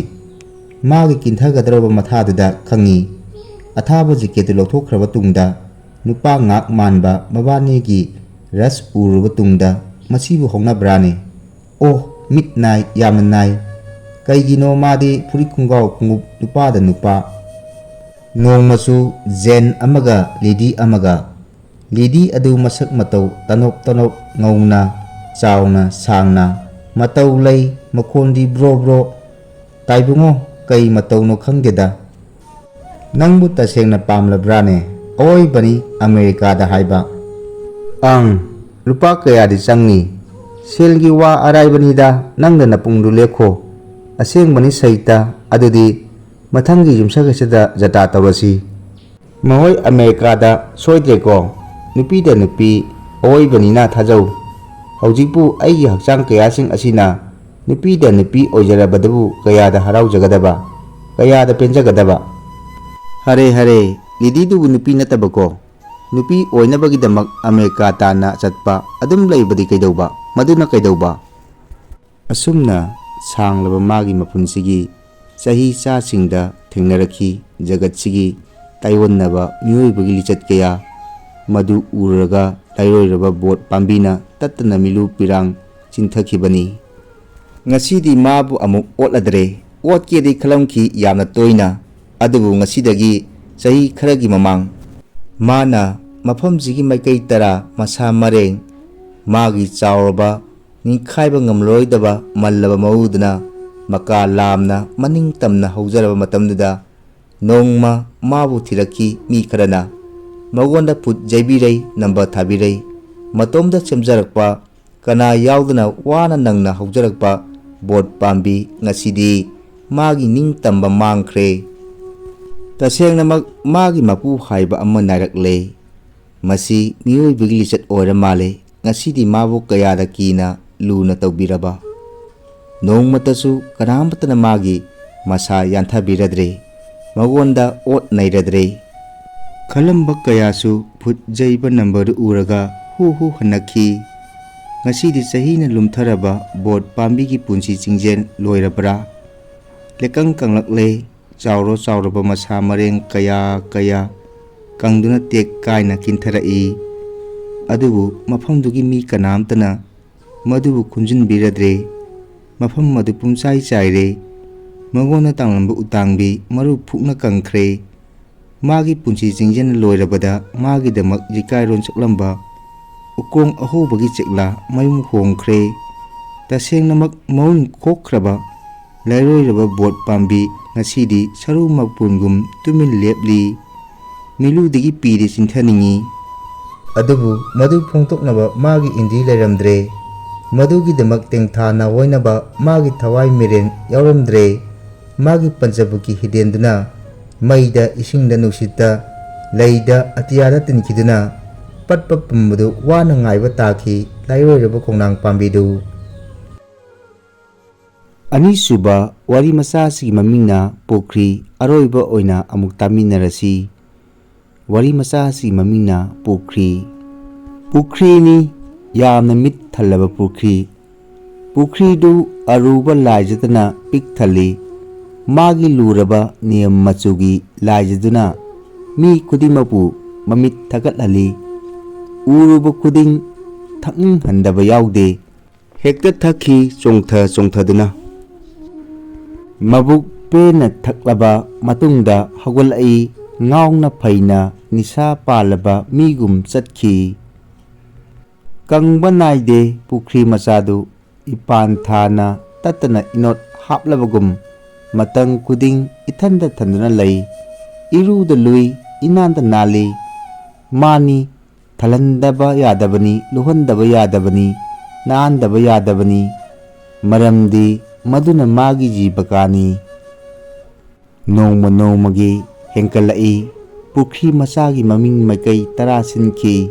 ꯃꯥꯒꯤ ꯀꯤꯟꯊꯒꯗꯧꯔꯕ ꯃꯊꯥꯗꯨꯗ ꯈꯪꯉꯤ꯫ ꯑꯊꯥꯕ ꯖꯦꯀꯦꯠꯇꯨ ꯂꯧꯊꯣꯛꯈ꯭ꯔꯕ ꯇꯨꯡꯗ ꯅꯨꯄꯥ ꯉꯥꯛ ꯃꯥꯟꯕ ꯃꯕꯥꯅꯤꯒꯤ ꯔꯁ ꯎꯔꯨꯕ ꯇꯨꯡꯗ ꯃꯁꯤꯕꯨ ꯍꯧꯅꯕ꯭ꯔꯥꯅꯦ? ꯑꯣ, ꯃꯤꯠ ꯅꯥꯏ, ꯌꯥꯝꯅ ꯅꯥꯏ꯫ ꯀꯩꯒꯤꯅꯣ ꯃꯥꯗꯤ ꯐꯨꯔꯤꯠ ꯈꯣꯡꯒ꯭ꯔꯥꯎ ꯈꯣꯡꯎꯞ ꯅꯨꯄꯥꯗ ꯅꯨꯄꯥ꯫ ꯅꯣꯡꯃꯁꯨ ꯖꯦꯟ ꯑꯃꯒ ꯂꯤꯗꯤ ꯑꯃꯒ, ꯂꯤꯗꯤ ꯑꯗꯨ ꯃꯁꯛ ꯃꯇꯧ ꯇꯅꯣꯞ ꯇꯅꯣꯞ ꯉꯧꯅ, ꯆꯥꯎꯅ ꯁꯥꯡꯅ, ꯃꯇꯧ ꯂꯩ, ꯃꯈꯣꯟꯗꯤ ꯕ꯭ꯔꯣ ꯕ꯭ꯔꯣ꯫ "ꯇꯥꯏꯕꯨꯡꯉꯣ, ꯀꯩ ꯃꯇꯧꯅꯣ ꯈꯪꯗꯦꯗ꯫ ꯅꯪꯕꯨ ꯇꯁꯦꯡꯅ ꯄꯥꯝꯂꯕ꯭ꯔꯥꯅꯦ? ꯑꯋꯣꯏꯕꯅꯤ ꯑꯃꯦꯔꯤꯀꯥꯗ ꯍꯥꯏꯕ꯫" "ꯑꯪ, ꯂꯨꯄꯥ ꯀꯌꯥꯗꯤ ꯆꯪꯅꯤ? ꯁꯦꯜꯒꯤ ꯋꯥ ꯑꯔꯥꯏꯕꯅꯤꯗ, ꯅꯪꯅ ꯅꯄꯨꯡꯗꯨ ꯂꯦꯞꯈꯣ꯫ ꯑꯁꯦꯡꯕꯅꯤ ꯁꯩꯇ, ꯑꯗꯨꯗꯤ ꯃꯊꯪꯒꯤ ꯌꯨꯝꯁꯀꯩꯁꯗ ꯖꯇꯥ ꯇꯧꯔꯁꯤ꯫" "ꯃꯈꯣꯏ ꯑꯃꯦꯔꯤꯀꯥꯗ ꯁꯣꯏꯗ꯭ꯔꯦꯀꯣ? ꯅꯨꯄꯤꯗ ꯅꯨꯄꯤ ꯑꯣꯏꯕꯅꯤꯅ ꯊꯥꯖꯧ꯫ ꯍꯧꯖꯤꯛꯄꯨ ꯑꯩꯒꯤ ꯍꯛꯆꯥꯡ ꯀꯌꯥꯁꯤꯡ ꯑꯁꯤꯅ ꯅꯨꯄꯤꯗ ꯅꯨꯄꯤ ꯑꯣꯏꯖꯔꯕꯗꯨꯕꯨ ꯀꯌꯥꯗ ꯍꯔꯥꯎꯖꯒꯗꯕ, ꯀꯌꯥꯗ ꯄꯦꯟꯖꯒꯗꯕ?" "ꯍꯔꯦ ꯍꯔꯦ, ꯂꯤꯗꯤꯗꯨꯕꯨ ꯅꯨꯄꯤ ꯅꯠꯇꯕꯀꯣ? ꯅꯨꯄꯤ ꯑꯣꯏꯅꯕꯒꯤꯗꯃꯛ ꯑꯃꯦꯔꯤꯀꯥ ꯇꯥꯟꯅ ꯆꯠꯄ ꯑꯗꯨꯝ ꯂꯩꯕꯗꯤ ꯀꯩꯗꯧꯕ? ꯃꯗꯨꯅ ꯀꯩꯗꯧꯕ?" ꯑꯁꯨꯝꯅ ꯁꯥꯡꯂꯕ ꯃꯥꯒꯤ ꯃꯄꯨꯟꯁꯤꯒꯤ ꯆꯍꯤ ꯆꯥꯁꯤꯡꯗ ꯊꯦꯡꯅꯔꯛꯈꯤ ꯖꯒꯠꯁꯤꯒꯤ ꯇꯥꯏꯑꯣꯟꯅꯕ ꯃꯤꯑꯣꯏꯕꯒꯤ ꯂꯤꯆꯠ ꯀꯌꯥ꯫ ꯃꯗꯨ ꯎꯔꯨꯔꯒ ꯂꯥꯏꯔꯣꯏꯔꯕ ꯕꯣꯠ ꯄꯥꯝꯕꯤꯅ ꯇꯠꯇꯅ ꯃꯤꯂꯨ ꯄꯤꯔꯥꯡ ꯆꯤꯟꯊꯈꯤꯕꯅꯤ꯫ ꯉꯁꯤꯗꯤ ꯃꯥꯕꯨ ꯑꯃꯨꯛ ꯑꯣꯠꯂꯗ꯭ꯔꯦ꯫ ꯑꯣꯠꯀꯦꯗꯤ ꯈꯜꯂꯝꯈꯤ ꯌꯥꯝꯅ ꯇꯣꯏꯅ, ꯑꯗꯨꯕꯨ ꯉꯁꯤꯗꯒꯤ ꯆꯍꯤ ꯈꯔꯒꯤ ꯃꯃꯥꯡ ꯃꯥꯅ ꯃꯐꯝꯁꯤꯒꯤ ꯃꯥꯏꯀꯩ ꯇꯔꯥ ꯃꯁꯥ ꯃꯔꯦꯡ, ꯃꯥꯒꯤ ꯆꯥꯎꯔꯕ ꯅꯤꯡꯈꯥꯏꯕ ꯉꯝꯂꯔꯣꯏꯗꯕ ꯃꯜꯂꯕ ꯃꯎꯗꯨꯅ ꯃꯀꯥ ꯂꯥꯝꯅ ꯃꯅꯤꯡ ꯇꯝꯅ ꯍꯧꯖꯔꯕ ꯃꯇꯝꯗꯨꯗ, ꯅꯣꯡꯃ ꯃꯥꯕꯨ ꯊꯤꯔꯛꯈꯤ ꯃꯤ ꯈꯔꯅ꯫ ꯃꯉꯣꯟꯗ ꯐꯨꯠ ꯌꯩꯕꯤꯔꯩ, ꯅꯝꯕ ꯊꯥꯕꯤꯔꯩ꯫ ꯃꯇꯣꯝꯇ ꯁꯦꯝꯖꯔꯛꯄ, ꯀꯅꯥ ꯌꯥꯎꯗꯅ ꯋꯥꯅ ꯅꯪꯅ ꯍꯧꯖꯔꯛꯄ ꯕꯣꯠ ꯄꯥꯝꯕꯤ ꯉꯁꯤꯗꯤ ꯃꯥꯒꯤ ꯅꯤꯡꯇꯝꯕ ꯃꯥꯡꯈ꯭ꯔꯦ꯫ ꯇꯁꯦꯡꯅꯃꯛ ꯃꯥꯒꯤ ꯃꯄꯨ ꯍꯥꯏꯕ ꯑꯃ ꯅꯥꯏꯔꯛꯂꯦ꯫ ꯃꯁꯤ ꯃꯤꯑꯣꯏꯕꯒꯤ ꯂꯤꯆꯠ ꯑꯣꯏꯔ ꯃꯥꯜꯂꯦ꯫ ꯉꯁꯤꯗꯤ ꯃꯥꯕꯨ ꯀꯌꯥꯗ ꯀꯤꯅ ꯂꯨꯅ ꯇꯧꯕꯤꯔꯕ꯫ ꯅꯣꯡꯃꯇꯁꯨ ꯀꯅꯥꯃꯠꯇꯅ ꯃꯥꯒꯤ ꯃꯁꯥ ꯌꯥꯟꯊꯕꯤꯔꯗ꯭ꯔꯦ, ꯃꯉꯣꯟꯗ ꯑꯣꯠ ꯅꯩꯔꯗ꯭ꯔꯦ꯫ ꯈꯜꯂꯝꯕ ꯀꯌꯥꯁꯨ ꯐꯨꯠ ꯌꯩꯕ ꯅꯝꯕꯔꯗꯨ ꯎꯔꯒ ꯍꯨ ꯍꯨ ꯍꯟꯅꯈꯤ꯫ ꯉꯁꯤꯗꯤ ꯆꯍꯤꯅ ꯂꯨꯝꯊꯔꯕ ꯕꯣꯠ ꯄꯥꯝꯕꯤꯒꯤ ꯄꯨꯟꯁꯤ ꯆꯤꯡꯖꯦꯜ ꯂꯣꯏꯔꯕ꯭ꯔꯥ? ꯂꯦꯀꯪ ꯀꯪꯂꯛꯂꯦ꯫ ꯆꯥꯎꯔ ꯆꯥꯎꯔꯕ ꯃꯁꯥ ꯃꯔꯦꯡ ꯀꯌꯥ ꯀꯌꯥ ꯀꯪꯗꯨꯅ ꯇꯦꯛ ꯀꯥꯏꯅ ꯀꯤꯟꯊꯔꯛꯏ꯫ ꯑꯗꯨꯕꯨ ꯃꯐꯝꯗꯨꯒꯤ ꯃꯤ ꯀꯅꯥꯝꯇꯅ ꯃꯗꯨꯕꯨ ꯈꯨꯟꯖꯤꯟꯕꯤꯔꯗ꯭ꯔꯦ꯫ ꯃꯐꯝ ꯑꯗꯨ ꯄꯨꯝꯆꯥꯏ ꯆꯥꯏꯔꯦ꯫ ꯃꯉꯣꯟꯗ ꯇꯥꯡꯂꯝꯕ ꯎꯇꯥꯡꯕꯤ ꯃꯔꯨ ꯐꯨꯛꯅ ꯀꯪꯈ꯭ꯔꯦ꯫ ꯃꯥꯒꯤ ꯄꯨꯟꯁꯤ ꯆꯤꯡꯖꯤꯟ ꯂꯣꯏꯔꯕꯗ ꯃꯥꯒꯤꯗꯃꯛ ꯌꯩꯀꯥꯏꯔꯣꯟ ꯁꯛꯂꯝꯕ ꯎꯀꯣꯡ ꯑꯍꯧꯕꯒꯤ ꯆꯦꯛꯂꯥ ꯃꯌꯨꯝ ꯍꯣꯡꯈ꯭ꯔꯦ꯫ ꯇꯁꯦꯡꯅꯃꯛ ꯃꯍꯨꯝ ꯈꯣꯛꯈ꯭ꯔꯕ ꯂꯩꯔꯣꯏꯔꯕ ꯕꯣꯠ ꯄꯥꯝꯕꯤ ꯉꯁꯤꯗꯤ ꯁꯔꯨ ꯃꯄꯨꯟꯒꯨꯝ ꯇꯨꯃꯤꯟ ꯂꯦꯞꯂꯤ꯫ ꯃꯤꯠꯂꯨꯗꯒꯤ ꯄꯤꯔꯦ ꯆꯤꯟꯊꯅꯤꯡꯏ꯫ ꯑꯗꯨꯕꯨ ꯃꯗꯨ ꯐꯣꯡꯗꯣꯛꯅꯕ ꯃꯥꯒꯤ ꯏꯟꯗ꯭ꯔꯤ ꯂꯩꯔꯝꯗ꯭ꯔꯦ꯫ ꯃꯗꯨꯒꯤꯗꯃꯛ ꯇꯦꯡꯊꯥ ꯅꯥꯋꯥꯏꯅꯕ ꯃꯥꯒꯤ ꯊꯋꯥꯏ ꯃꯤꯔꯦꯟ ꯌꯥꯎꯔꯝꯗ꯭ꯔꯦ꯫ ꯃꯥꯒꯤ ꯄꯟꯖꯕꯨꯛꯀꯤ ꯍꯤꯗꯦꯟꯗꯨꯅ ꯃꯩꯗ, ꯏꯁꯤꯡꯗ, ꯅꯨꯡꯁꯤꯠꯇ, ꯂꯩꯗ, ꯑꯇꯤꯌꯥꯗ ꯇꯤꯟꯈꯤꯗꯨꯅ ꯄꯠꯄ ꯄꯨꯝꯕꯗꯨ ꯋꯥꯅ ꯉꯥꯏꯕ ꯇꯥꯈꯤ ꯂꯩꯔꯣꯏꯔꯕ ꯈꯣꯡꯅꯥꯡ ꯄꯥꯝꯕꯤꯗꯨ꯫ ꯑꯅꯤꯁꯨꯕ ꯋꯥꯔꯤ ꯃꯆꯥ ꯑꯁꯤꯒꯤ ꯃꯃꯤꯡꯅ ꯄꯨꯈ꯭ꯔꯤ꯫ ꯑꯔꯣꯏꯕ ꯑꯣꯏꯅ ꯑꯃꯨꯛ ꯇꯥꯃꯤꯟꯅꯔꯁꯤ꯫ ꯋꯥꯔꯤ ꯃꯆꯥ ꯑꯁꯤꯒꯤ ꯃꯃꯤꯡꯅ ꯄꯨꯈ꯭ꯔꯤ꯫ ꯄꯨꯈ꯭ꯔꯤꯅꯤ, ꯌꯥꯝꯅ ꯃꯤꯠ ꯊꯜꯂꯕ ꯄꯨꯈ꯭ꯔꯤ꯫ ꯄꯨꯈ꯭ꯔꯤꯗꯨ ꯑꯔꯨꯕ ꯂꯥꯏꯖꯗꯅ ꯄꯤꯛ ꯊꯜꯂꯤ꯫ ꯃꯥꯒꯤ ꯂꯨꯔꯕ ꯅꯤꯌꯝ ꯃꯆꯨꯒꯤ ꯂꯥꯏꯖꯗꯨꯅ ꯃꯤ ꯈꯨꯗꯤꯡꯃꯛꯄꯨ ꯃꯃꯤꯠ ꯊꯀꯠꯍꯜꯂꯤ꯫ ꯎꯔꯨꯕ ꯈꯨꯗꯤꯡ ꯊꯛꯅꯤꯡꯍꯟꯗꯕ ꯌꯥꯎꯗꯦ꯫ ꯍꯦꯛꯇ ꯊꯛꯈꯤ ꯆꯣꯡꯊ ꯆꯣꯡꯊꯗꯨꯅ꯫ ꯃꯕꯨꯛ ꯄꯦꯟꯅ ꯊꯛꯂꯕ ꯃꯇꯨꯡꯗ ꯍꯧꯒꯠꯂꯛꯏ꯫ ꯉꯥꯎꯅ ꯐꯩꯅ ꯅꯤꯁꯥ ꯄꯥꯜꯂꯕ ꯃꯤꯒꯨꯝ ꯆꯠꯈꯤ꯫ ꯀꯪꯕ ꯅꯥꯏꯗꯦ ꯄꯨꯈ꯭ꯔꯤ ꯃꯆꯥꯗꯨ꯫ ꯏꯄꯥꯟ ꯊꯥꯅ ꯇꯠꯇꯅ ꯏꯅꯣꯠ ꯍꯥꯞꯂꯕꯒꯨꯝ ꯃꯇꯝ ꯈꯨꯗꯤꯡ ꯏꯊꯟꯗ ꯊꯟꯗꯨꯅ ꯂꯩ꯫ ꯏꯔꯨꯗ ꯂꯨꯏ, ꯏꯅꯥꯟꯗ ꯅꯥꯜꯂꯤ꯫ ꯃꯥꯅꯤ, ꯊꯜꯍꯟꯗꯕ ꯌꯥꯗꯕꯅꯤ, ꯂꯨꯍꯟꯗꯕ ꯌꯥꯗꯕꯅꯤ, ꯅꯥꯟꯗꯕ ꯌꯥꯗꯕꯅꯤ꯫ ꯃꯔꯝꯗꯤ ꯃꯗꯨꯅ ꯃꯥꯒꯤ ꯖꯤꯕꯀꯥꯅꯤ꯫ ꯅꯣꯡꯃ ꯅꯣꯡꯃꯒꯤ ꯍꯦꯟꯀꯠꯂꯛꯏ꯫ ꯄꯨꯈ꯭ꯔꯤ ꯃꯆꯥꯒꯤ ꯃꯃꯤꯡ ꯃꯥꯏꯀꯩ ꯇꯔꯥ ꯁꯤꯟꯈꯤ꯫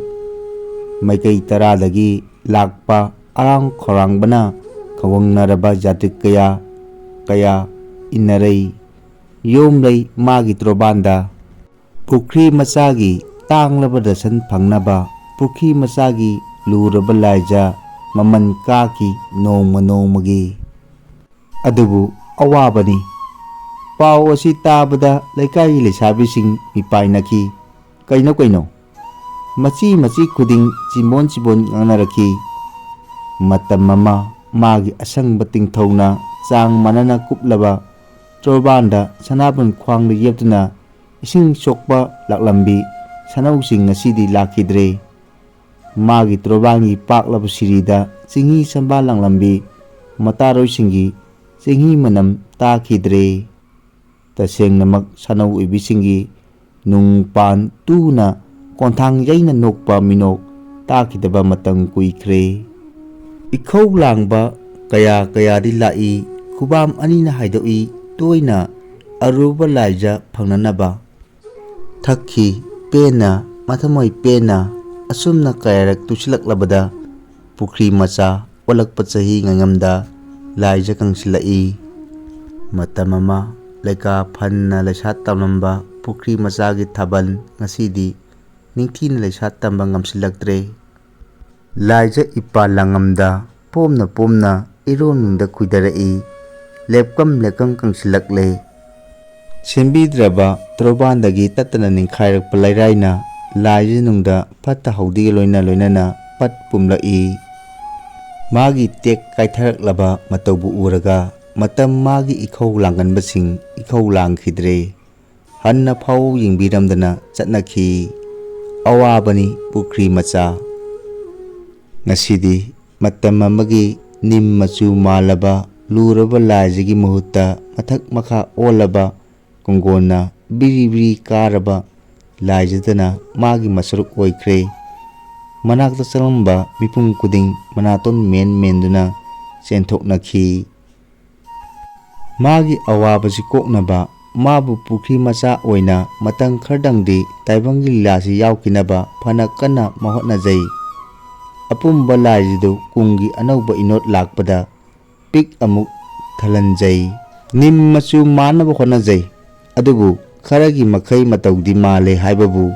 ꯃꯥꯏꯀꯩ ꯇꯔꯥꯗꯒꯤ ꯂꯥꯛꯄ ꯑꯔꯥꯡ ꯈꯧꯔꯥꯡꯕꯅ ꯈꯧꯒꯪꯅꯔꯕ ꯖꯥꯇ꯭ꯔꯤꯛ ꯀꯌꯥ ꯀꯌꯥ ꯏꯟꯅꯔꯩ ꯌꯣꯝꯂꯩ ꯃꯥꯒꯤ ꯇꯣꯔꯕꯥꯟꯗ꯫ ꯄꯨꯈ꯭ꯔꯤ ꯃꯆꯥꯒꯤ ꯇꯥꯡꯂꯕ ꯔꯁꯟ ꯐꯪꯅꯕ ꯄꯨꯈ꯭ꯔꯤ ꯃꯆꯥꯒꯤ ꯂꯨꯔꯕ ꯂꯥꯏꯖ ꯃꯃꯜ ꯀꯥꯈꯤ ꯅꯣꯡꯃ ꯅꯣꯡꯃꯒꯤ꯫ ꯑꯗꯨꯕꯨ ꯑꯋꯥꯕꯅꯤ꯫ ꯄꯥꯎ ꯑꯁꯤ ꯇꯥꯕꯗ ꯂꯩꯀꯥꯏꯒꯤ ꯂꯩꯁꯥꯕꯤꯁꯤꯡ ꯃꯤꯄꯥꯏꯅꯈꯤ꯫ "ꯀꯩꯅꯣ, ꯀꯩꯅꯣ?" ꯃꯆꯤ ꯃꯆꯤ ꯈꯨꯗꯤꯡ ꯆꯤꯝꯕꯣꯟ ꯆꯤꯝꯕꯣꯟ ꯉꯥꯡꯅꯔꯛꯈꯤ꯫ ꯃꯇꯝ ꯑꯃ ꯃꯥꯒꯤ ꯑꯁꯪꯕ ꯇꯤꯡꯊꯧꯅ ꯆꯥꯡ ꯃꯥꯟꯅꯅ ꯀꯨꯞꯂꯕ ꯇꯣꯔꯕꯥꯟꯗ ꯁꯅꯥꯕꯨꯟ ꯈ꯭ꯋꯥꯡꯗ ꯌꯦꯞꯇꯨꯅ ꯏꯁꯤꯡ ꯁꯣꯛꯄ ꯂꯥꯛꯂꯝꯕꯤ ꯁꯥꯅꯧꯁꯤꯡ ꯉꯁꯤꯗꯤ ꯂꯥꯛꯈꯤꯗ꯭ꯔꯦ꯫ ꯃꯥꯒꯤ ꯇꯣꯔꯕꯥꯟꯒꯤ ꯄꯥꯛꯂꯕ ꯁꯤꯔꯤꯗ ꯆꯤꯡꯍꯤ ꯁꯝꯕꯥ ꯂꯥꯡꯂꯝꯕꯤ ꯃꯇꯥꯔꯣꯏꯁꯤꯡꯒꯤ ꯆꯤꯡꯍꯤ ꯃꯅꯝ ꯇꯥꯈꯤꯗ꯭ꯔꯦ꯫ ꯇꯁꯦꯡꯅꯃꯛ ꯁꯥꯅꯧ ꯑꯣꯏꯕꯤꯁꯤꯡꯒꯤ ꯅꯨꯡ ꯄꯥꯟ ꯇꯨꯅ ꯀꯣꯟꯊꯥꯡ ꯌꯩꯅ ꯅꯣꯛꯄ ꯃꯤꯅꯣꯛ ꯇꯥꯈꯤꯗꯕ ꯃꯇꯝ ꯀꯨꯏꯈ꯭ꯔꯦ꯫ ꯏꯈꯧ ꯂꯥꯡꯕ ꯀꯌꯥ ꯀꯌꯥꯗꯤ ꯂꯥꯛꯏ, ꯈꯨꯕꯥꯝ ꯑꯅꯤꯅ ꯍꯥꯏꯗꯣꯛꯏ ꯇꯣꯏꯅ ꯑꯔꯨꯕ ꯂꯥꯏꯖ ꯐꯪꯅꯅꯕ꯫ ꯊꯛꯈꯤ ꯄꯦꯟꯅ, ꯃꯊꯃꯣꯏ ꯄꯦꯟꯅ, ꯑꯁꯨꯝꯅ ꯀꯌꯥꯔꯛ ꯇꯨꯁꯤꯜꯂꯛꯂꯕꯗ ꯄꯨꯈ꯭ꯔꯤ ꯃꯆꯥ ꯑꯣꯜꯂꯛꯄ ꯆꯍꯤ ꯉꯥꯉꯝꯗ ꯂꯥꯏꯖ ꯀꯪꯁꯤꯜꯂꯛꯏ꯫ ꯃꯇꯝ ꯑꯃ ꯂꯩꯀꯥ ꯐꯟꯅ ꯂꯩꯁꯥ ꯇꯝꯂꯝꯕ ꯄꯨꯈ꯭ꯔꯤ ꯃꯆꯥꯒꯤ ꯊꯥꯕꯜ ꯉꯁꯤꯗꯤ ꯅꯤꯡꯊꯤꯅ ꯂꯩꯁꯥ ꯇꯝꯕ ꯉꯝꯁꯤꯜꯂꯛꯇ꯭ꯔꯦ꯫ ꯂꯥꯏꯖ ꯏꯄꯥ ꯂꯥꯡꯉꯝꯗ ꯄꯣꯝꯅ ꯄꯣꯝꯅ ꯏꯔꯣꯝꯅꯨꯡꯗ ꯈꯨꯏꯗꯔꯛꯏ꯫ ꯂꯦꯞꯀꯝ ꯂꯦꯞꯀꯝ ꯀꯪꯁꯤꯜꯂꯛꯂꯦ꯫ ꯁꯦꯝꯕꯤꯗ꯭ꯔꯕ ꯇꯣꯔꯕꯥꯟꯗꯒꯤ ꯇꯠꯇꯅ ꯅꯤꯡꯈꯥꯏꯔꯛꯄ ꯂꯩꯔꯥꯏꯅ ꯂꯥꯏꯖ ꯅꯨꯡꯗ ꯐꯠꯇ ꯍꯥꯎꯗꯤꯒ ꯂꯣꯏꯅ ꯂꯣꯏꯅꯅ ꯄꯠ ꯄꯨꯝꯂꯛꯏ꯫ ꯃꯥꯒꯤ ꯇꯦꯛ ꯀꯥꯏꯊꯔꯛꯂꯕ ꯃꯇꯧꯕꯨ ꯎꯔꯒ ꯃꯇꯝ ꯃꯥꯒꯤ ꯏꯈꯧ ꯂꯥꯡꯒꯟꯕꯁꯤꯡ ꯏꯈꯧ ꯂꯥꯡꯈꯤꯗ꯭ꯔꯦ꯫ ꯍꯟꯅ ꯐꯥꯎ ꯌꯦꯡꯕꯤꯔꯝꯗꯅ ꯆꯠꯅꯈꯤ꯫ ꯑꯋꯥꯕꯅꯤ ꯄꯨꯈ꯭ꯔꯤ ꯃꯆꯥ꯫ ꯉꯁꯤꯗꯤ ꯃꯇꯝ ꯑꯃꯒꯤ ꯅꯤꯝ ꯃꯆꯨ ꯃꯥꯜꯂꯕ ꯂꯨꯔꯕ ꯂꯥꯏꯖꯒꯤ ꯃꯍꯨꯠꯇ ꯃꯊꯛ ꯃꯈꯥ ꯑꯣꯜꯂꯕ ꯀꯣꯡꯒꯣꯟꯅ ꯕꯤꯔꯤ ꯕꯤꯔꯤ ꯀꯥꯔꯕ ꯂꯥꯏꯖꯗꯅ ꯃꯥꯒꯤ ꯃꯁꯔꯨꯛ ꯑꯣꯏꯈ꯭ꯔꯦ꯫ ꯃꯅꯥꯛꯇ ꯆꯪꯂꯝꯕ ꯃꯤꯄꯨꯝ ꯈꯨꯗꯤꯡ ꯃꯅꯥꯇꯣꯟ ꯃꯦꯟ ꯃꯦꯟꯗꯨꯅ ꯆꯦꯟꯊꯣꯛꯅꯈꯤ꯫ ꯃꯥꯒꯤ ꯑꯋꯥꯕꯁꯤ ꯀꯣꯛꯅꯕ ꯃꯥꯕꯨ ꯄꯨꯈ꯭ꯔꯤ ꯃꯆꯥ ꯑꯣꯏꯅ ꯃꯇꯝ ꯈꯔꯗꯪꯗꯤ ꯇꯥꯏꯕꯪꯒꯤ ꯂꯤꯂꯥꯁꯤ ꯌꯥꯎꯈꯤꯅꯕ ꯐꯅ ꯀꯟꯅ ꯃꯍꯣꯠꯅꯖꯩ꯫ ꯑꯄꯨꯝꯕ ꯂꯥꯏꯁꯤꯗꯨ ꯀꯨꯝꯒꯤ ꯑꯅꯧꯕ ꯏꯅꯣꯠ ꯂꯥꯛꯄꯗ ꯄꯤꯛ ꯑꯃꯨꯛ ꯊꯜꯍꯟꯖꯩ꯫ ꯅꯤꯝ ꯃꯆꯨ ꯃꯥꯟꯅꯕ ꯍꯣꯠꯅꯖꯩ꯫ ꯑꯗꯨꯕꯨ ꯈꯔꯒꯤ ꯃꯈꯩ ꯃꯇꯧꯗꯤ ꯃꯥꯜꯂꯦ ꯍꯥꯏꯕꯕꯨ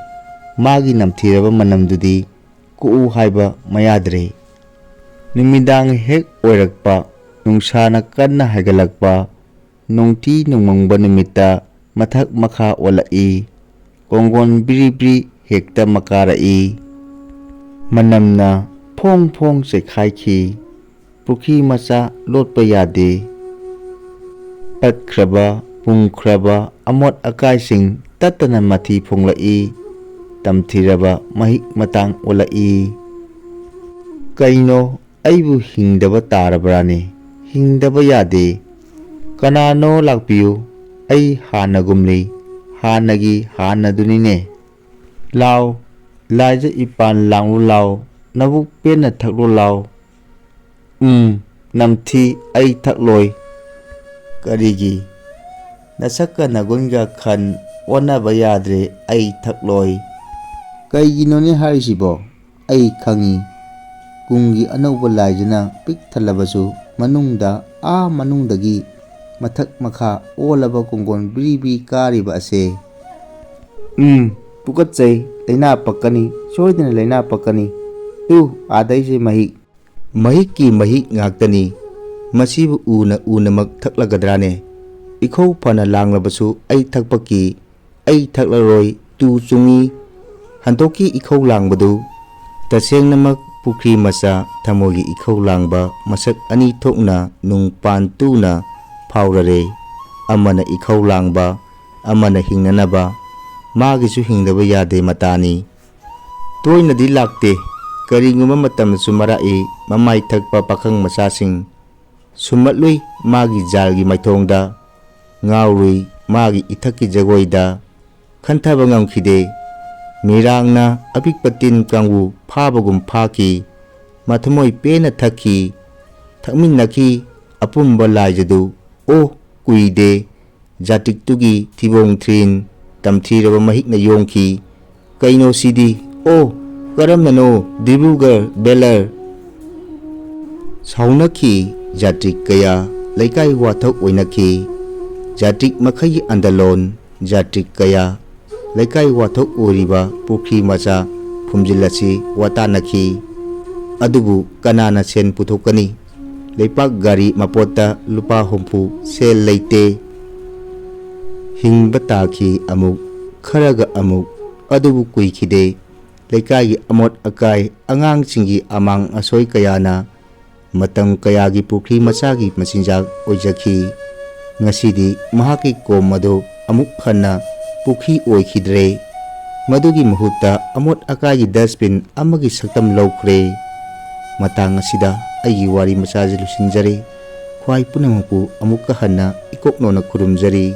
ꯃꯥꯒꯤ ꯅꯝꯊꯤꯔꯕ ꯃꯅꯝꯗꯨꯗꯤ ꯀꯣꯛꯎ ꯍꯥꯏꯕ ꯃꯌꯥꯗ꯭ꯔꯦ꯫ ꯅꯨꯃꯤꯗꯥꯡ ꯍꯦꯛ ꯑꯣꯏꯔꯛꯄ, ꯅꯨꯡꯁꯥꯅ ꯀꯟꯅ ꯍꯥꯏꯒꯠꯂꯛꯄ, ꯅꯣꯡꯊꯤ ꯅꯣꯡꯃꯪꯕ ꯅꯨꯃꯤꯠꯇ ꯃꯊꯛ ꯃꯈꯥ ꯑꯣꯜꯂꯛꯏ꯫ ꯀꯣꯡꯒꯣꯟ ꯕ꯭ꯔꯤ ꯕ꯭ꯔꯤ ꯍꯦꯛꯇ ꯃꯀꯥꯔꯛꯏ꯫ ꯃꯅꯝꯅ ꯐꯣꯡ ꯐꯣꯡ ꯆꯦꯛꯈꯥꯏꯈꯤ꯫ ꯄꯨꯈ꯭ꯔꯤ ꯃꯆꯥ ꯂꯣꯠꯄ ꯌꯥꯗꯦ꯫ ꯄꯠꯈ꯭ꯔꯕ, ꯄꯨꯝꯈ꯭ꯔꯕ ꯑꯃꯣꯠ ꯑꯀꯥꯏꯁꯤꯡ ꯇꯠꯇꯅ ꯃꯊꯤ ꯐꯣꯡꯂꯛꯏ꯫ ꯇꯝꯊꯤꯔꯕ ꯃꯍꯤꯛ ꯃꯇꯥꯡ ꯑꯣꯜꯂꯛꯏ꯫ "ꯀꯩꯅꯣ, ꯑꯩꯕꯨ ꯍꯤꯡꯗꯕ ꯇꯥꯔꯕ꯭ꯔꯥꯅꯦ? ꯍꯤꯡꯗꯕ ꯌꯥꯗꯦ꯫ ꯀꯅꯥꯅꯣ ꯂꯥꯛꯄꯤꯌꯨ꯫ ꯑꯩ ꯍꯥꯟꯅꯒꯨꯝꯂꯤ꯫ ꯍꯥꯟꯅꯒꯤ ꯍꯥꯟꯅꯗꯨꯅꯤꯅꯦ꯫ ꯂꯥꯎ, ꯂꯥꯏꯖ ꯏꯄꯥꯟ ꯂꯥꯡꯂꯨ ꯂꯥꯎ꯫ ꯅꯕꯨꯛ ꯄꯦꯟꯅ ꯊꯛꯂꯨ ꯂꯥꯎ꯫" "ꯎꯝ, ꯅꯝꯊꯤ, ꯑꯩ ꯊꯛꯂꯣꯏ꯫" "ꯀꯔꯤꯒꯤ?" "ꯅꯁꯛꯀ ꯅꯒꯨꯟꯒ ꯈꯟ ꯑꯣꯟꯅꯕ ꯌꯥꯗ꯭ꯔꯦ, ꯑꯩ ꯊꯛꯂꯣꯏ꯫" "ꯀꯩꯒꯤꯅꯣꯅꯦ ꯍꯥꯏꯔꯤꯁꯤꯕꯣ? ꯑꯩ ꯈꯪꯉꯤ꯫ ꯀꯨꯝꯒꯤ ꯑꯅꯧꯕ ꯂꯥꯏꯖꯅ ꯄꯤꯛ ꯊꯜꯂꯕꯁꯨ ꯃꯅꯨꯡꯗ, ꯑꯥ ꯃꯅꯨꯡꯗꯒꯤ ꯃꯊꯛ ꯃꯈꯥ ꯑꯣꯜꯂꯕ ꯀꯣꯡꯒꯣꯟ ꯕ꯭ꯔꯤ ꯕ꯭ꯔꯤ ꯀꯥꯔꯤꯕ ꯑꯁꯦ꯫" "ꯎꯝ, ꯄꯨꯀꯠꯆꯩ꯫ ꯂꯥꯏꯅꯥ ꯄꯛꯀꯅꯤ, ꯁꯣꯏꯗꯅ ꯂꯥꯏꯅꯥ ꯄꯛꯀꯅꯤ꯫ ꯇꯨ, ꯑꯥꯗꯩꯁꯦ ꯃꯍꯤꯛ꯫ ꯃꯍꯤꯛꯀꯤ ꯃꯍꯤꯛ ꯉꯥꯛꯇꯅꯤ꯫ ꯃꯁꯤꯕꯨ ꯎꯅ ꯎꯅꯃꯛ ꯊꯛꯂꯒꯗ꯭ꯔꯥꯅꯦ? ꯏꯈꯧ ꯐꯅ ꯂꯥꯡꯂꯕꯁꯨ ꯑꯩ ꯊꯛꯄ ꯀꯤ꯫ ꯑꯩ ꯊꯛꯂꯔꯣꯏ, ꯇꯨ ꯆꯨꯡꯏ꯫ ꯍꯟꯗꯣꯛꯀꯤ ꯏꯈꯧ ꯂꯥꯡꯕꯗꯨ ꯇꯁꯦꯡꯅꯃꯛ ꯄꯨꯈ꯭ꯔꯤ ꯃꯆꯥ ꯊꯃꯣꯏꯒꯤ ꯏꯈꯧ ꯂꯥꯡꯕ ꯃꯁꯛ ꯑꯅꯤ ꯊꯣꯛꯅ ꯅꯨꯡ ꯄꯥꯟ ꯇꯨꯅ ꯐꯥꯎꯔꯔꯦ꯫ ꯑꯃꯅ ꯏꯈꯧ ꯂꯥꯡꯕ, ꯑꯃꯅ ꯍꯤꯡꯅꯅꯕ꯫ ꯃꯥꯒꯤꯁꯨ ꯍꯤꯡꯗꯕ ꯌꯥꯗꯦ ꯃꯇꯥꯅꯤ꯫ ꯇꯣꯏꯅꯗꯤ ꯂꯥꯛꯇꯦ꯫ ꯀꯔꯤꯒꯨꯝꯕ ꯃꯇꯝꯗꯁꯨ ꯃꯔꯥꯛꯏ꯫ ꯃꯃꯥꯏ ꯊꯛꯄ ꯄꯥꯈꯪ ꯃꯆꯥꯁꯤꯡ ꯁꯨꯝꯃꯠꯂꯨꯏ ꯃꯥꯒꯤ ꯖꯥꯜꯒꯤ ꯃꯥꯏꯊꯣꯡꯗ, ꯉꯥꯎꯔꯨꯏ ꯃꯥꯒꯤ ꯏꯊꯛꯀꯤ ꯖꯒꯣꯏꯗ꯫ ꯈꯟꯊꯕ ꯉꯝꯈꯤꯗꯦ꯫ ꯃꯤꯔꯥꯡꯅ ꯑꯄꯤꯛꯄ ꯇꯤꯟ ꯀꯥꯡꯕꯨ ꯐꯥꯕꯒꯨꯝ ꯐꯥꯈꯤ꯫ ꯃꯊꯃꯣꯏ ꯄꯦꯟꯅ ꯊꯛꯈꯤ, ꯊꯛꯃꯤꯟꯅꯈꯤ ꯑꯄꯨꯝꯕ ꯂꯥꯏꯖꯗꯨ꯫ ꯑꯣ, ꯀꯨꯏꯗꯦ꯫ ꯖꯥꯇ꯭ꯔꯤꯛꯇꯨꯒꯤ ꯊꯤꯕꯣꯡ ꯊꯤꯔꯤꯟ ꯇꯝꯊꯤꯔꯕ ꯃꯍꯤꯛꯅ ꯌꯣꯝꯈꯤ꯫ ꯀꯩꯅꯣ ꯁꯤꯗꯤ? ꯑꯣ, ꯀꯔꯝꯅꯅꯣ? ꯗꯤꯕ꯭ꯔꯨꯒꯔ, ꯕꯦꯂꯔ꯫ ꯁꯥꯎꯅꯈꯤ ꯖꯥꯇ꯭ꯔꯤꯛ ꯀꯌꯥ, ꯂꯩꯀꯥꯏ ꯋꯥꯊꯣꯛ ꯑꯣꯏꯅꯈꯤ꯫ ꯖꯥꯇ꯭ꯔꯤꯛ ꯃꯈꯩꯒꯤ ꯑꯟꯗꯂꯣꯟ, ꯖꯥꯇ꯭ꯔꯤꯛ ꯀꯌꯥ, ꯂꯩꯀꯥꯏ ꯋꯥꯊꯣꯛ ꯑꯣꯏꯔꯤꯕ ꯄꯨꯈ꯭ꯔꯤ ꯃꯆꯥ ꯐꯨꯝꯖꯤꯜꯂꯁꯤ ꯋꯥꯇꯥꯅꯈꯤ꯫ ꯑꯗꯨꯕꯨ ꯀꯅꯥꯅ ꯁꯦꯟ ꯄꯨꯊꯣꯛꯀꯅꯤ? ꯂꯩꯄꯥꯛ ꯒꯥꯔꯤ ꯃꯄꯣꯠꯇ ꯂꯨꯄꯥ ꯍꯨꯝꯐꯨ ꯁꯦꯜ ꯂꯩꯇꯦ꯫ ꯍꯤꯡꯕ ꯇꯥꯈꯤ ꯑꯃꯨꯛ, ꯈꯔꯒ ꯑꯃꯨꯛ꯫ ꯑꯗꯨꯕꯨ ꯀꯨꯏꯈꯤꯗꯦ꯫ ꯂꯩꯀꯥꯏꯒꯤ ꯑꯃꯣꯠ ꯑꯀꯥꯏ, ꯑꯉꯥꯡꯁꯤꯡꯒꯤ ꯑꯃꯥꯡ ꯑꯁꯣꯏ ꯀꯌꯥꯅ ꯃꯇꯝ ꯀꯌꯥꯒꯤ ꯄꯨꯈ꯭ꯔꯤ ꯃꯆꯥꯒꯤ ꯃꯆꯤꯟꯖꯥꯛ ꯑꯣꯏꯖꯈꯤ꯫ ꯉꯁꯤꯗꯤ ꯃꯍꯥꯛꯀꯤ ꯀꯣꯝ ꯑꯗꯨ ꯑꯃꯨꯛ ꯍꯟꯅ ꯄꯨꯈ꯭ꯔꯤ ꯑꯣꯏꯈꯤꯗ꯭ꯔꯦ꯫ ꯃꯗꯨꯒꯤ ꯃꯍꯨꯠꯇ ꯑꯃꯣꯠ ꯑꯀꯥꯏꯒꯤ dustbin ꯑꯃꯒꯤ ꯁꯛꯇꯝ ꯂꯧꯈ꯭ꯔꯦ꯫ ꯃꯇꯥꯡ ꯑꯁꯤꯗ ꯑꯩꯒꯤ ꯋꯥꯔꯤ ꯃꯆꯥꯁꯤ ꯂꯣꯏꯁꯤꯟꯖꯔꯦ꯫ ꯈ꯭ꯋꯥꯏ ꯄꯨꯝꯅꯃꯛꯄꯨ ꯑꯃꯨꯛꯀ ꯍꯟꯅ ꯏꯀꯣꯛ ꯅꯧꯅ ꯈꯨꯔꯨꯝꯖꯔꯤ꯫